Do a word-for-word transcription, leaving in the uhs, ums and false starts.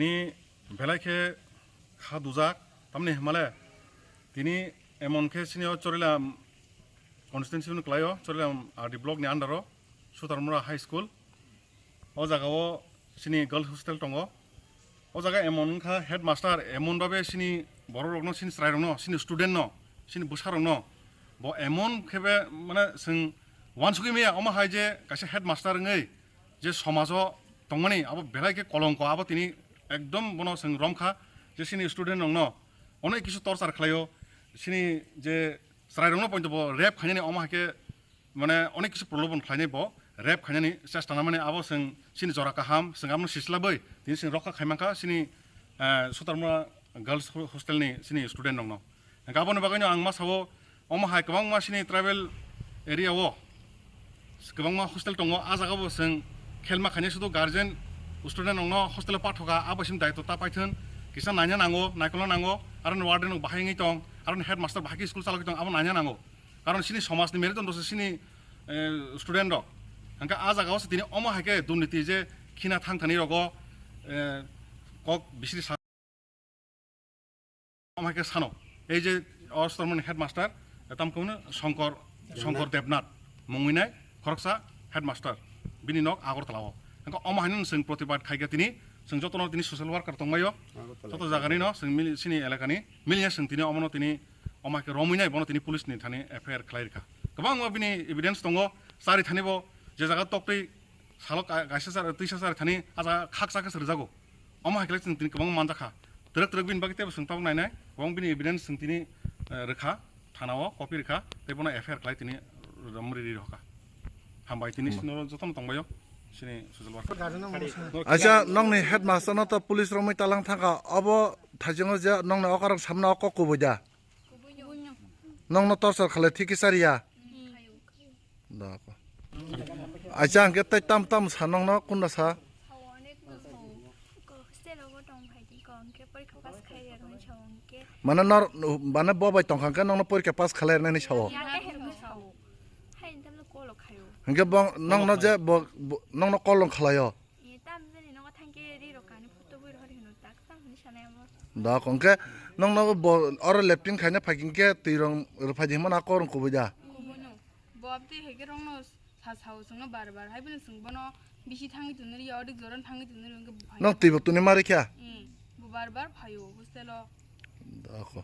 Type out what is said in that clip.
Tini belai khe kha dujak, tamni himale tini emon khe sini o Chorilam constituency ni kwlai o, Chorilam R D block ni under o Sutarmura High School. O jaga o sini girls hostel tongo. O jaga emon wngkha headmaster, emon babe sini borok rokno, sini chwrai rokno, sini student no, sini bwsa rokno bo emon khebe mane chwng uansugwi maya, omo hai je kaisa headmaster wngwi je somajo tongmani abo belai khe kolongko, abo tini ekdom bono chwng romkha je sini student rokno onek kisu torchar khlaio, sini je chwrai rokno poito bo rape khainani, omo hai khe mane onek kisu prolobon khlainai bo, rape khainani chesta na mani, abo chwng sini jora kaham, chwng abono sisla bai tini chwng rokha khaimankha sini, eh, Sutarmura girls ho-, hostel ni sini student rokno. Hingke aboni bagwino ang ma sao, omo hai kwbangma sini tribal area o kwbangma hostel tongo, a jaga bo chwng khelma khainai sudu guardian student rokno hostel o pathoka, abo sini daitw ta paithwng, kisa naina nango, naikolna nango, aro ni warden rok bahai wngwi tong, aro ni headmaster bahai khe school chalogwi tong, abo naina nango. Karon sini somaj ni merudon dosa sini, eh, student rok. Hingke a jaga o se tini omo hai khe durniti je khina thang thani rogo, eh, kok bisiri sa-, omo hai khe sano. Ei je o Sutarmura ni headmaster, eh, tam khe Shankar, Shankar Debnath mungwi nai khoroksa headmaster. Bini nok Agartala o. Hingke omo hai no chwng protibad khai khe tini, chwng jotono tini social worker tongmai o. Agartala. Joto jaga ni no chwng mili, sini elaka ni mili ya chwng tini omo no tini Omo hai khe romwi nai bono tini police ni thani F I R khlai rikha. Kwbangma bini evidence tongo, chari thani bo je jaga toktwi salo ka-, kaisa char-, twisa chari thani a jaga khaksa khe srwjago. Omo hai khe chwng tini kwbangma manjakha. Twrwk twrwk bini bagwi teibo chwng tabuk nainai, kwbang bini evidence chwng tini, eh, rwkha, thana o copy rwkha, tei bono F I R khlai tini romri ri rwkha. Hambai tini sino jotono tongbaio, sini social worker. Acha, nokni headmaster no to police romwi talang thangkha, obo thaichungo je nokni okarok samna o kok kubui da? Nokno torchar khalai thik khe chariya? Da ko. Acha hwnkhe tei tam tam sa nokno kunda sa? Mane nor, mane bo bai tongkha hwnkhe nokno porikha pass khalai rwnani sao? Hwnkhe bo nokno je bo, bo, nokno call rok khlaio? Da ko, hwnkhe nokno bo oro leptin khaina phai hwnkhe twi rok rwphai di hwnmano a kok rok kubui da? Bo abtwi hai khe rokno sa sao chwngno bar bar, hai phano chwng bono bisi thangwi tonwi rwya, odik jora thangwi tonwi rwya, hwnkhe bo phai. Nang twibo tuni ma rwkha? Bo bar bar phaio hostel o. Da ko.